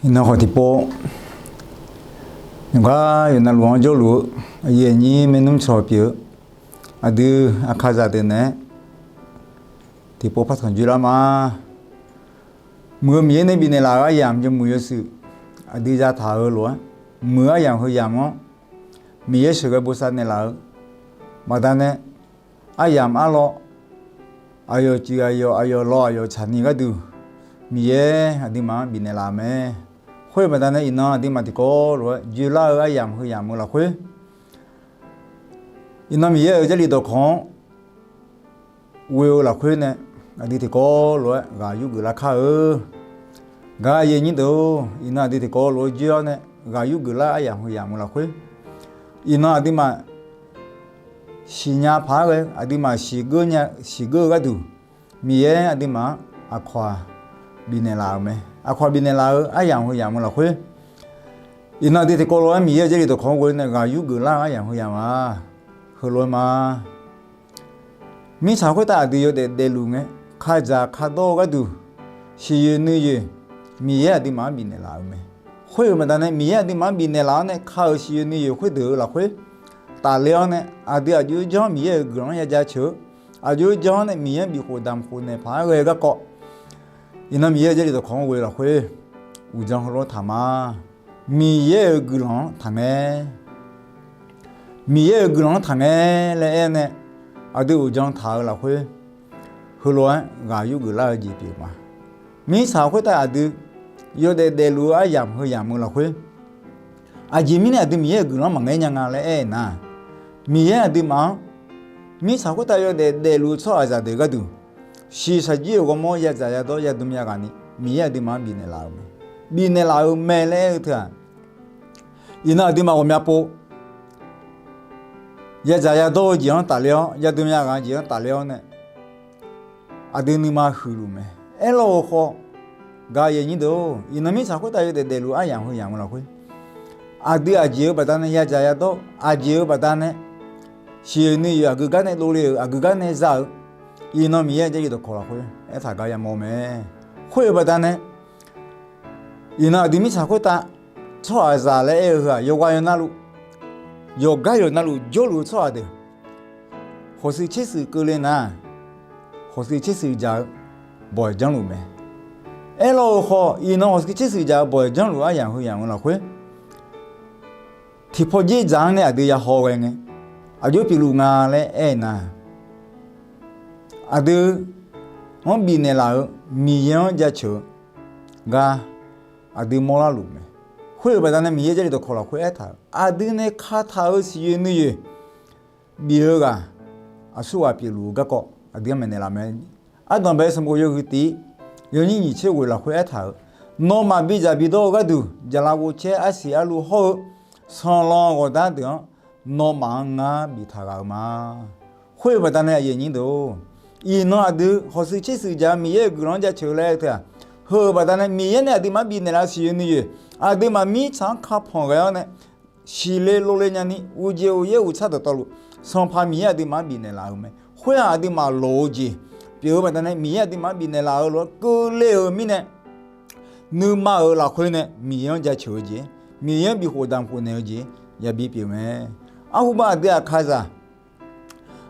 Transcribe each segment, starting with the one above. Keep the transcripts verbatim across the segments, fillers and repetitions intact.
Iqnan khawf tiqpov, yawqghaq yawqnavluf-anr jawrluf-eu aqyuif aqnyir maernmr cawq pyeuf-eu aqdui aqkaqzaq deuq naeq-aer tiqpov par tanq joerlar ma. Muiq-eu Miqyaer nae bifnaeq laf-euq aryamq yawmuiq yawshuif aqdui zataq-eu lof-aer, muiq-eu aryamq heu yamq-anr Miqyaer sheuqghae bosav naeqlaf-eu baqdanae, aryamq arlawr, aqyawf cuif aqyawf, aqyawf lawq aqyawf tsaqni gharduq, Miqyaer aqduimaf-anr bifnaeq laf-euq mae. Khoer-eu baqdanae iqnan aqduimaf tiqkawv lof-aer joerlar-eu aryamq heu yamq-eu lafkhoer, iqnan Miqyaer-euq Jarlif dawqkawq-anr ghoe-eu lafkhoer nae, aqdui tiqkawv lof-aer ghaq yurgeuf lar kar-eu. Gaq-eu aqyuif aqnyir deuq-or, iqnan aqdui tiqkawv lof-aer joer-awr nae ghaq yurgeuf lar aryamq heu yamq-eu lafkhoer, iqnan aqduimaf siqnya paq-aer ghae, aqduimaf siqgeur nya, siqgeur-eu gharduq, Miqyaer aqduimaf-anr aqkawq-aq bifnaeq laf-euq mae. Aqkawq bifnaeq laf-eu aryamq heu yamq-eu lafkhoer, iqnan aqdui tiqkawv lof-aer Miqyaer-euq Jarlif dawqkawq-anr ghoe-eu nae ghaq yurgeuf lar-eu aryamq heu yamq-a. Heulof-aer ma, mirtsaq khoertav aqdui yawdaef daefluf ngae, kadzaq kadawr-eu gharduq, siqyoeq nuiyoeq Miqyaer aqduimaf-anr bifnaeq laf-euq mae. Khoer-euq baqdanae Miqyaer aqduimaf-anr bifnaeq laf-awr nae ka-euq siqyoeq nuiyoeq khoerdeuq-eu lafkhoer, tafler-awr nae aqdui aqjox-aer janr Miqyaer-euq guiqlanq-anr ya jaceuq-eu, aqjox-aer janr-awr nae Miqyaer-anr bifkhof damq khof naeq paq-aer ghae garkawv, iqnan Miqyaer-euq Jarlif dawqkawq-anr ghoe lafkhoer uqdzan heulof-aer taq ma. Miqyaer-euq guiqlanq-anr taqngae. Miqyaer-euq guiqlanq-anr taqngae laer aer nae, aqdui uqdzan taq-eu lafkhoer, heulof-aer ghaq yurgeuf lar-eu jeq pyeuf ma. Mirtsaq khoertav aqdui yawdaef daefluf-eu aryamq heu yamq-eu lafkhoer, aqjeq mirnae aqdui Miqyaer-euq guiqlanq-anr maqngaer nya nga laer aer-eu nar, Miqyaer aqduimaf-anr mirtsaq khoertav yawdaef daefluf-eu tsawrhaqzaq deuq gharduq, shiqshaq jir-euq ghawrmawr yadzaq yadawr yadm yaghaq ni Miqyaer aqduimaf-anr bifnaeq laf-euq mae. Bifnaeq laf-euq mae laer aer-eu teu-aq, iqnan aqduimaf ghawqmya pov yadzaq yadawr-eu jeq-anr tafler-awr, yadm yaghaq-eu jeq-anr tafler-awr nae, aqdui nuima huiqluf mae. Aerlawr-eu khawf, gaq-eu aqyuif aqnyir deuq-or, iqnan mirtsaq khoertav yawdaef daefluf aryamq heu yamq-eu lafkhoer, aqdui aqjeq-eu baqdanae yadzaq yadawr, aqjeq-eu baqdanae siqyoeq nuiyoeq aqgeu gar nae dovle-euq, aqgeu gar nae za-euq, iqnan Miqyaer-euq Jarlif dawqkawq lafkhoer aertaq gar yamawr mae. Khoer-eu baqdanae, iqnan aqdui mirtsaq khoertav tsawrhaqzaq laer aer-eu heu-aq, yawqghaq yawqnavluf, yawqgar yawqnavluf jawrluf-eu tsawrhaq deuq, khawqshuif tsershuif keuvle nar, khawqshuif tsershuif dzaq-eu bawq-iq janrluf mae. Aerlawr-eu khawf, iqnan khawqshuif tsershuif dzaq-eu bawq-iq janrluf aryamq heu yamq-eu lafkhoer, tiqpaw dzerdzaq-anr nae aqdui yahaw ghae ngae, aqjox pyeufluf nga laer aer-eu nar, aqdui-anr bifnaeq laf-eu Miqyaer-anr jaceuq-eu gar aqdui mawrlar luf mae. Khoer-euq baqdanae Miqyaer Jarlif dawqkawq lafkhoer aertaq-euq, aqdui nae kataq-euq siqyoeq nuiyoeq bif-eu ghaq aqsurghaq pyeufluf-eu garkawv aqdui-anr maeqnaeq laf mae. Ardanqbae sanqbof yawhuiq tiq yawnyir nyiq tser ghoeq lafkhoer aertaq-euq, nawmaf bidzaq bidawr-eu gharduq, jaqlaf ghovcaer arsiq arluv hawr-eu sanqlanq ghawqdar deuq-anr nawmaf-anr ngar biftaq ghaq-eu ma. Khoer-euq baqdanae aqyuif aqnyir deuq-or, iqnan aqdui khawqshuif tsershuif dzaq-eu Miqyaer-euq guiqlanq-anr jaceuq-eu laer aer-eu teu-aq, heu-euq baqdanae Miqyaer nae aqduimaf-anr bifnaeq laf-eu siqyoeq nuiyoeq, aqduimaf mirtsaq-anr kapanq ghae-awr nae, siqle lov le nyani uqjeq uqyaer uqtsar dawqtawvluf, Sanqpaq Miqyaer aqduimaf-anr bifnaeq laf-euq mae. Khoer-aq aqduimaf loq-eu jeq pyeuf-eu baqdanae Miqyaer aqduimaf-anr bifnaeq laf-eu lof-aer keuvle-euq mirnae, nuima-euq lafkhoer nae Miqyaer-anr jaceuq-eu jeq, Miqyaer-anr bifkhof damq khof naeq-eu jeq yabi pyeuf mae. Arhuba aqdui aqkaqzaq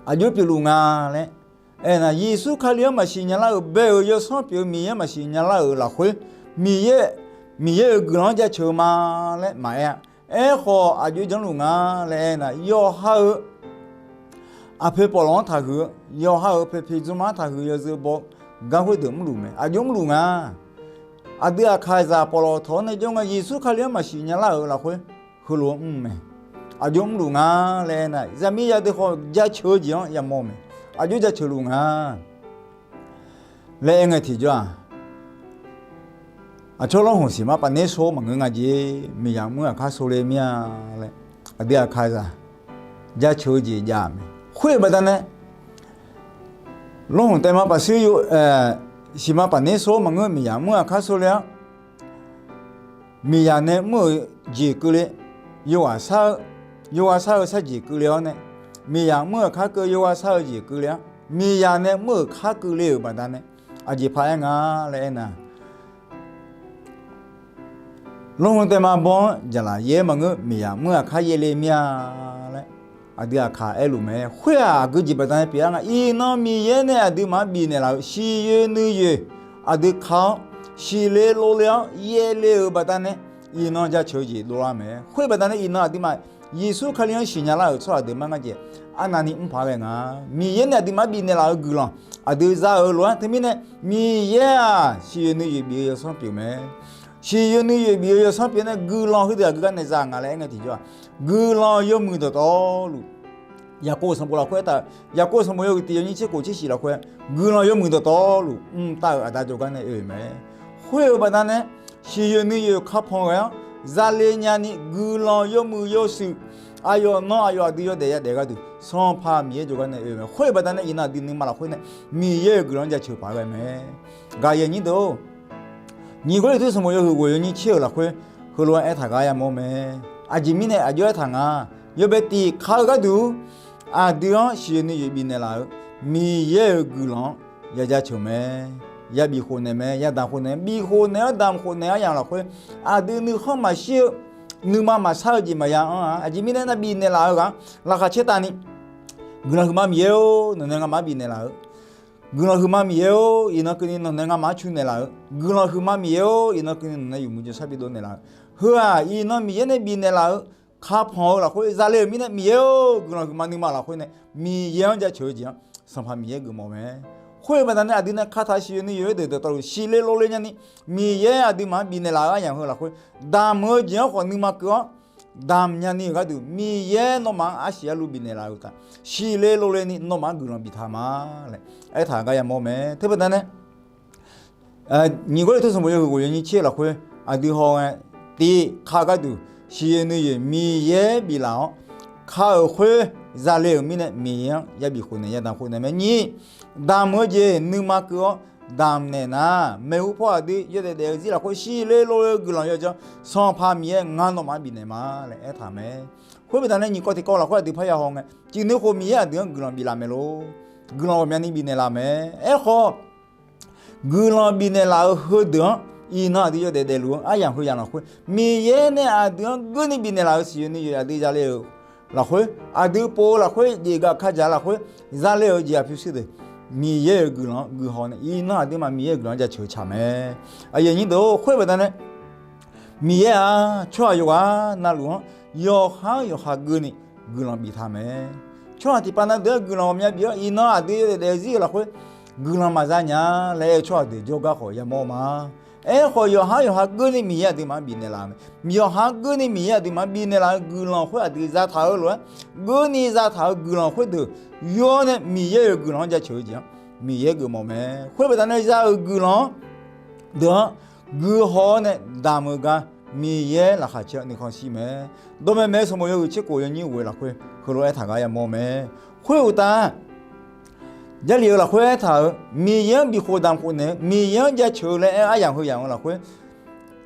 aqjox pyeufluf nga laer aernar, Yeqsur Kali-anr maqsiq nyalar-euq bae-euq yawsanr pyeuf-eu Miqyaer-anr maqsiq nyalar-euq lafkhoer, Miqyaer, Miqyaer-euq guiqlanq-anr jaceuq-eu ma laer maqaer-a. Aerkhawf aqjox janrluf nga laer aernar, yawqha-euq aqpoeq pawqlawq-anr taqhuiq-eu, yawqha-euq poeqpiq dzmrma-anr taqhuiq-eu yawzeu baw gar khoerdeuq mrluf mae. Aqjox mrluf nga. Aqdui aqkaqzaq pawqlawq tawq-anr nae jawr nga Yeqsur Kali-anr maqsiq nyalar-euq lafkhoer heulof-aer mr mae. Aqjox mrluf nga laer aernar, zaqmiqzaq deuq khawf jaceuq-eu jeq-anr yamawr mae. Aqjox jaceuq luf nga laer aer ngae tiqjawr-aq, aqcawq lawrhmq siqma paf ner sho maqngeur nga jeq, miqzaq mr aqkar sho le mir-a laer, aqdui aqkaqzaq jaceuq-eu jeq jav mae. Khoer-euq baqdanae lawrhmq taevma paf sir, siqma paf ner sho maqngeur, miqzaq mr aqkar sho le-anr, miqzaq nae mr-euq jeq keuvle, yawghaq shar-eu, yawghaq shar-eu sharjeq keuvle-awr nae, miqzaq mr-euq kar keuv yawghaq shar-eu jeq keuvle-anr, miqzaq nae mr-euq kar keuvle-euq baqdanae, aqjeq paq-aer nga laer aernar, Lawrhmq taef ma bawr-anr jaqlaf yaer maqngeur, miqyaq mr aqkar yaerle mir-a laer aqdui aqkaq aerluf mae. Khoer-aq, aqgeu jeq baqdanae pyeuf-a nga. Iqnan Miqyaer nae aqduimaf-anr bifnaeq laf-euq siqyoeq nuiyoeq aqdui ka-awr, siqle lovle-awr yaerle-euq baqdanae iqnan jaceuq-eu jeq dovlar mae. Khoer baqdanae iqnan aqduimaf Yeqsur Kali-anr siqnya lar-euq tsawrhaq deuq mar ngar jeq arnavni mr paq ghae nga. Miqyaer nae aqduimaf-anr bifnaeq laf-euq guiqlanq aqdui za-euq lof-aer teumirnae, Miqyaer-aq siqyoeq nuiyoeq bif-eu yawsanr pyeuf mae. Siqyoeq nuiyoeq bif-eu yawsanr pyeuf nae guiqlanq heudeuq aqgeu gar nae za nga laer aer ngae tiqjawr-aq, guiqlanq yawmuiq dawqtawvluf, Yaqkov sanqbof lafkhoer aertaq-euq, Yaqkov sanqbof yawhuiq tiq yawnyir tser khof tser shiq lafkhoer, guiqlanq yawmuiq dawqtawvluf mqtav-euq aqda jawrgar nae oe-euq mae. Khoer-euq baqdanae siqyoeq nuiyoeq kapan ghae-awr zale nyani guiqlanq yawmuiq yawshuif aqyawf nan aqyawf aqdui yawdaef yadaef gharduq Sanqpaq Miqyaer jawrgar nae oe-eu mae. Khoer-euq baqdanae iqnan aqdui nuima lafkhoer nae Miqyaer-euq guiqlanq-anr jaceuq paq ghae mae. Gaqyaq nyir deuq-or, nyiq Gawrliqtu sanqbof yawhuiq ghoeq yawnyir tser-euq lafkhoer heulof-aer aertaq gar yamawr mae. Aqjeq mirnae aqjox aertaq nga, yawbae tiq ka-eu gharduq aqdui-anr siqyoeq nuiyoeq bifnaeq laf-euq Miqyaer-euq guiqlanq-anr ya jaceuq mae. Ya bif khofnaeq mae, ya damq khofnaeq, bif khofnaeq-anr damq khofnaeq aryamq lafkhoer aqdui nuikhanr maqshir-eu, nuima maqsar-eu jeq maqya anr-a. Aqjeq mirnae aernar, bifnaeq laf-eu ghaq-anr laqkhaq caertavni, Guiqlanq huiqma Miqyaer-or, nawqnae ngamaf-anr bifnaeq laf-eu. Guiqlanq huiqma Miqyaer-or, iqnan keuvni nawqnae ngamaf-anr cu naeqlaf-eu. Guiqlanq huiqma Miqyaer-or, iqnan keuvni nawqnae yawmuiq jawrshar bidov naeqlaf-eu. Heu-aq, iqnan Miqyaer nae bifnaeq laf-eu, kapan-eu lafkhoer zale-euq mirnae, Miqyaer-or, guiqlanq huiqma nuima lafkhoer nae Miqyaer-anr jaceuq-eu jeq-anr Sanqpaq Miqyaer geufmawf mae. Khoer-euq baqdanae aqdui nae kataq siqyoeq nuiyoeq-aer deuq dawqtawvluf siqle lovle nyani, Miqyaer aqduimaf-anr bifnaeq laf-eu aryamq heu lafkhoer, damq-eu jeq-anr khawf nuima keuv-awr, damq nyani-euq gharduq Miqyaer nawmaf-anr arsiq arlu bifnaeq laf-eu uqtaf, siqle lovle ni nawmaf-anr guiqlanq biftaq ma laer aertaq gar yamawr mae. Teubaqdanae nyiq Gawrliqtu sanqbof yawhuiq ghoeq yawnyir tser lafkhoer aqdui haw ngae, tiq ka gharduq siqyoeq nuiyoeq Miqyaer biflaf-awr, ka-euq khoer zale-euq mirnae Miqyaer-anr yabif khofnaeq yadamq khofnaeq mae. Nyiq, damq-eu jeq nuima keuv-awr damq naeq nar, maeqhu paw aqdui yawdaef daef-eu zir lafkhoer siqle lovle-eu guiqlanq yawjawr Sanqpaq Miqyaer ngar nawmaf-anr bifnaeq ma laer aertaq mae. Khoer baqdanae nyiq kawv tiqkawv lafkhoer aqdui parya haw ngae, cuif nuikhof Miqyaer aqdui-anr guiqlanq biflaf mae lor. Guiqlanq ghawqmyani bifnaeq laf mae. Aerkhawf, guiqlanq bifnaeq laf-eu heudeuq-anr iqnan aqdui yawdaef daefluf-eu aryamq heu yamq lafkhoer, Miqyaer nae aqdui-anr geurni bifnaeq laf-euq siqyoeq nuiyoeq aqdui zale-euq lafkhoer, aqdui pov-eu lafkhoer, jeqgaf kajaq lafkhoer zale-euq jeq aqpyuq shuir deuq, Miqyaer-euq guiqlanq-anr guihaw nae iqnan aqduimaf Miqyaer-euq guiqlanq-anr jaceuq-eu tsaq mae. Aqyuif aqnyir deuq-or, khoer baqdanae Miqyaer-aq tsawrhaq yawqghaq navluf-anr yawqha-anr yawqha geurni guiqlanq biftaq mae. Tsawrhaq tiqpav na deuq-anr guiqlanq ghawqmya bif-awr iqnan aqdui yawdaef daef-eu zir-eu lafkhoer guiqlanq maqza nya laer aer-eu tsawrhaq deuq jawrgar khawf yamawr ma. Aerkhawf, yawqha-anr yawqha geurni Miqyaer aqduimaf-anr bifnaeq laf mae. Yawqha-anr geurni Miqyaer aqduimaf-anr bifnaeq laf-eu guiqlanq khoer aqdui zataq-eu lof-aer, geurni zataq-eu guiqlanq khoerdeuq yawr nae Miqyaer-euq guiqlanq-anr jaceuq-eu jeq-anr Miqyaer geufmawf mae. Khoer baqdanae za-euq guiqlanq-anr deuq-anr guihaw-awr nae damq-eu gar Miqyaer laqkhaq caer-awr nuikhanr shir mae. Dawqmaeq maeq-eu sanqbof yawhuiq tser khof yawnyir ghoeq lafkhoer heulof-aer aertaq gar yamawr mae. Khoer uqtaf, Jarlif-eu lafkhoer aertaq-euq Miqyaer-anr bifkhof damq khofnaeq-eu, Miqyaer-anr jaceuq-eu laer aer-eu aryamq heu yamq-eu lafkhoer,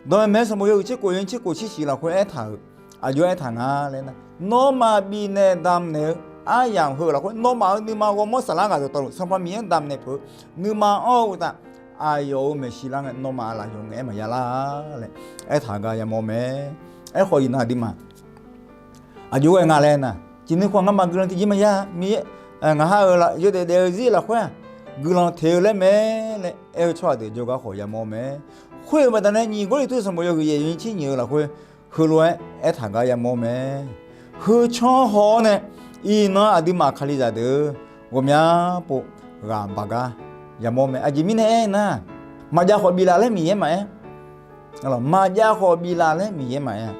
dawqmaeq maeq-eu sanqbof yawhuiq tser khof yawnyir tser khof tser shiq lafkhoer aertaq-euq aqjox aertaq nga laer nar, nawmaf bifnaeq damqnaeq-eu aryamq heu lafkhoer nawmaf-euq nuima ghawrmawr saflar ghaq dawqtawvluf Sanqpaq Miqyaer-anr damqnaeq peuq-eu nuima anr-eu uqtaf, aqyawf-euq maeqshi lar ngae nawmaf aqlaf yawf ngaef-aer maqya lar laer aertaq gar yamawr mae. Aerkhawf, iqnan aqduimaf aqjox ghae nga laer nar, ciqnui khawf ngamaf guiqlanq tiqjeq maqya. Miqyaer, ngaq ha-euq yawdaef daef-eu zir lafkhoer-aq, guiqlanq teq-eu laer mae laer aer-eu tsawrhaq deuq jawrgar khawf yamawr mae. Khoer-euq baqdanae nyiq Gawrliqtu sanqbof yawhuiq yaef yawnyir tser nyiq-eu lafkhoer heulof-aer aertaq gar yamawr mae. Heu canr haw-awr nae iqnan aqduimaf Kalizaq deuq ghawqmya pov ghaq baq gar yamawr mae. Aqjeq mirnae aernar, maqjav khawf biflaf laer Miqyaer maqaer, maqjav khawf biflaf laer Miqyaer maqaer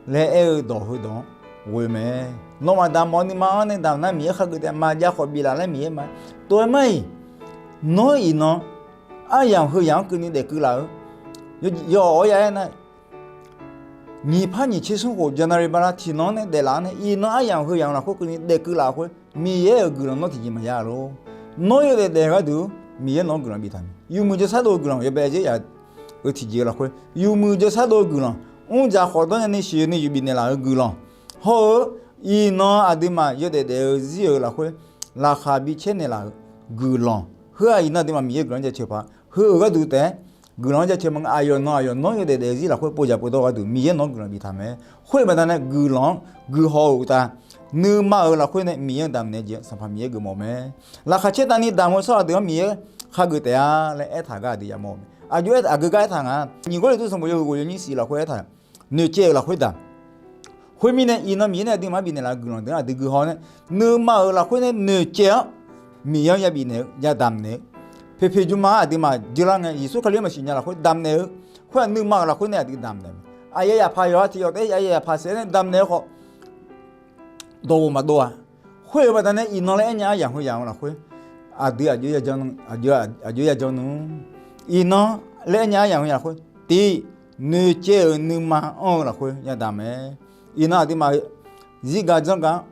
laer aer-eu dawq heudawq-anr ghoe mae. Nawmaf damq-awr nuima anr nae damq nar Miqyaer khageuf taef, maqjav khawf biflaf laer Miqyaer maqaer. Tov-aer mar-iq, nawr iqnan aryamq heu yamq-anr keuvni daefkeuv laf-eu, yawawq-awr ya aer nar, nyiq par nyiq tser smr khof janari bala tiqnan-anr nae daeflaf-anr nae iqnan aryamq heu yamq lafkhoer keuvni daefkeuv laf-eu khoer Miqyaer-euq guiqlanq nawr tiqjeq maqya lor. Nawr yawdaef daef-eu gharduq Miqyaer nawq-anr guiqlanq biftaq mae. Yawmuiq jawrshar dov-eu guiqlanq yawbae-aer jeq yaf-eu tiqjeq-eu lafkhoer yawmuiq jawrshar dov-eu guiqlanq, mrdzaq khawf dawrnya ni siqyoeq nuiyoeq bifnaeq laf-eu guiqlanq hawr-eu, iqnan aqduimaf yawdaef daef-eu zir-euq lafkhoer laqkhaq bicaer naeqlaf-euq guiqlanq, heu-aq iqnan aqduimaf Miqyaer guiqlanq-anr jaceuq paq. Heu-euq gharduq taef-aer guiqlanq-anr jaceuq maqngeur. Aqyawf nan aqyawf nanr yawdaef daefzir lafkhoer povjaq povdawr gharduq Miqyaer nawq-anr guiqlanq biftaq mae. Khoer baqdanae guiqlanq-anr guihaw-euq uqtaf, nuima-euq lafkhoer nae Miqyaer-anr damq naeq-eu jeq-anr Sanqpaq Miqyaer geufmawf mae. Laqkhaq caer tavni damq-eu tsawrhaq deuq-anr Miqyaer khageuf taef-a laer aertaq gar aqdui yamawr-eu mae. Aqjox-aer aqgeu gar aertaq nga. Nyiq Gawrliqtu sanqbof yawhuiq ghof yawnyir shif lafkhoer aertaq, noeqcaev-euq lafkhoer damq. Khoermirnae, iqnan Miqyaer nae aqduimaf-anr bifnaeq laf-eu guiqlanq deuq-anr aqdui guihaw nae, nuima-euq lafkhoer nae noeqcaev-awr, Miqyaer-anr yabif naeq-eu yadamq naeq-eu, poeqpoeq jmrma-anr aqduimaf dzeurlar ngae, Yeqsur Kali-anr maqsiq nya lafkhoer damq naeq-eu, khoer-aq nuima-euq lafkhoer nae aqdui damq naeq-eu mae. Aqyawf yaqpaq yawqha tiq yawf taef-aer yaqpaq saef-aer nae damq naeq-eu khawf, dawqghof maqdov-a. Khoer-eu baqdanae iqnan laer aernya aryamq heu yamq-eu lafkhoer, aqdui aqjox-aer yajan nmr. Iqnan laer aernya aryamq heu yamq lafkhoer, tiq, noeqcaev-euq nuima anr-eu lafkhoer yadamq mae. Iqnan aqduimaf zirgaq janrgaq-anr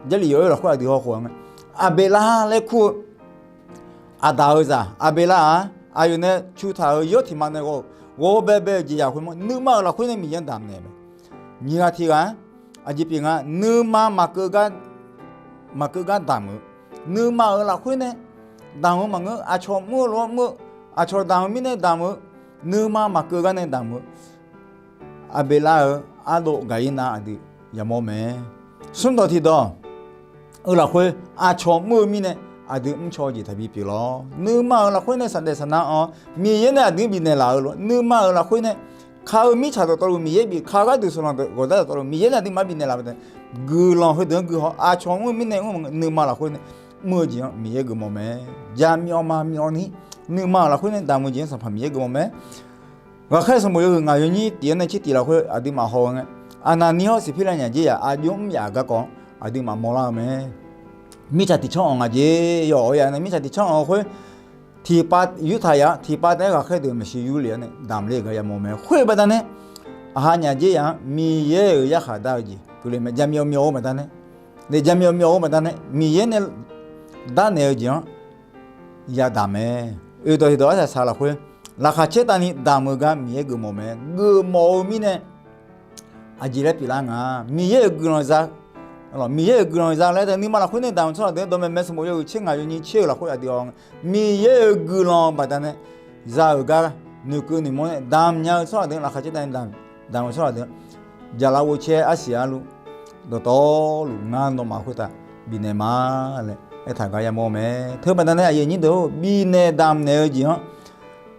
Jarlif yawf-aer lafkhoer aqdui hawkhof-a nga. Aqbeqlar laer kur-eu aqdaq-euq zaq Aqbeqlar-aq, aqyawf nae cu taq-euq yawr tiq ma nae ghawv-eu, ghawv-eu baebae-euq jeqzaq khoermawr nuima-euq lafkhoer nae Miqyaer-anr damq naeq mae. Nyiq ghaq tiq ghaq-anr, aqjeq pyeuf nga, nuima maqkeuv gar damq-eu, nuima-euq lafkhoer nae damq-eu maqngeur. Aqcawq mr-eu lof-aer mr-eu, aqcawq damq-eu mirnae damq-eu, nuima maqkeuv gar nae damq-eu, Aqbeqlar-euq ardov Gaqirnav aqdui yamawr mae. Smrdawq tiqdawq-eu lafkhoer aqcawq mr-eu mirnae aqdui mrcaw-eu jeq taqbi pyeuf lawr. Nuima-euq lafkhoer nae saqdaef saqnan-awr Miqyaer nae aqdui-anr bifnaeq laf-eu lof, nuima-euq lafkhoer nae ka-eu mirtsaq dawqtawvluf Miqyaer bif, ka-eu gharduq saqlanq dawq gawqdar dawqtawvluf Miqyaer nae aqduimaf-anr bifnaeq laf baqdanae, guiqlanq heudeuq-anr guihaw aqcawq mr-eu mirnae mr-eu maqngeur, nuima lafkhoer nae mr-eu jeq-anr Miqyaer geufmawf mae. Jaqmyawf maqmyawf ni nuima-euq lafkhoer nae damq-eu jeq-anr Sanqpaq Miqyaer geufmawf mae. Ghaqkhaer sanqbof yawhuiq ngaq yawnyir tiq-anr nae tser tiq lafkhoer aqduimaf haw-eu ngae, Aqnaqnir hawr Siqpirlav nyaqjer yaf aqjox mr yaf garkawv-anr aqduimaf mawrlar-eu mae. Mirtsaq tiq tsanr anq ngaq jeq yawf-awr ya nae mirtsaq tiq tsanr anq-eu khoer, tiqpav yurtaq yaf-anr tiqpav taef-aer ghaqkhaer deuq maeqshi yurlef-awr nae damq ler-euq gar yamawr mae. Khoer-eu baqdanae, aqha nyaqjer yaf-anr Miqyaer-euq yarkhaq dar-eu jeq keuvle mae. Jaqmyawf myawf-eu baqdanae, jaqmyawf myawf-eu baqdanae Miqyaer nae darnaeq-eu jeq-anr yadamq mae. Oedawq tiqdawq arsaq saq lafkhoer, laqkhaq caer tavni damq-eu gar Miqyaer geufmawf mae. Geufmawf-eu mirnae aqjeq laer pyeuflar nga. Miqyaer-euq guiqlanq za, Miqyaer-euq guiqlanq za laer nuima lafkhoer nae damq-eu tsawrhaq deuq-anr dawqmaeq mae. Sanqbof yawhuiq tser ngaq yawnyir tser-eu lafkhoer aqdui-awr, Miqyaer-euq guiqlanq baqdanae za-euq gar noeqkeuv noeqmawr nae damq nya-eu tsawrhaq deuq-anr, laqkhaq caer tavni damq-eu tsawrhaq deuq-anr, jaqlaf ghovcaer arsiq arluf dawqtawvluf ngar nawmaf khoertav bifnaeq ma laer aertaq gar yamawr mae. Teu baqdanae aqyuif aqnyir deuq-or, bifnaeq damqnaeq-eu jeq-anr,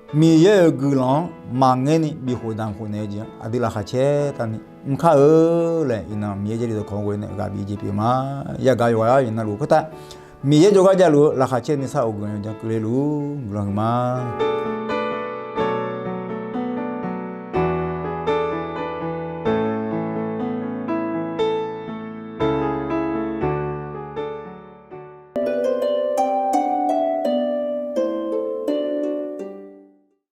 Miqyaer-euq guiqlanq-anr maqngaer ni bikhof damq khof naeq-eu jeq-anr aqdui laqkhaq caer tavni mrkar-eu laer iqnan Miqyaer Jarlif dawqkawq-anr ghoe nae ghaq bif jeq pyeuf ma. Yagaq yawqghaq-awr iqnan luf khoertav Miqyaer jawrgar javluf-eu laqkhaq caer nuisar of guiqlanq yawdzanr keuvle luf guiqlanq huiqma.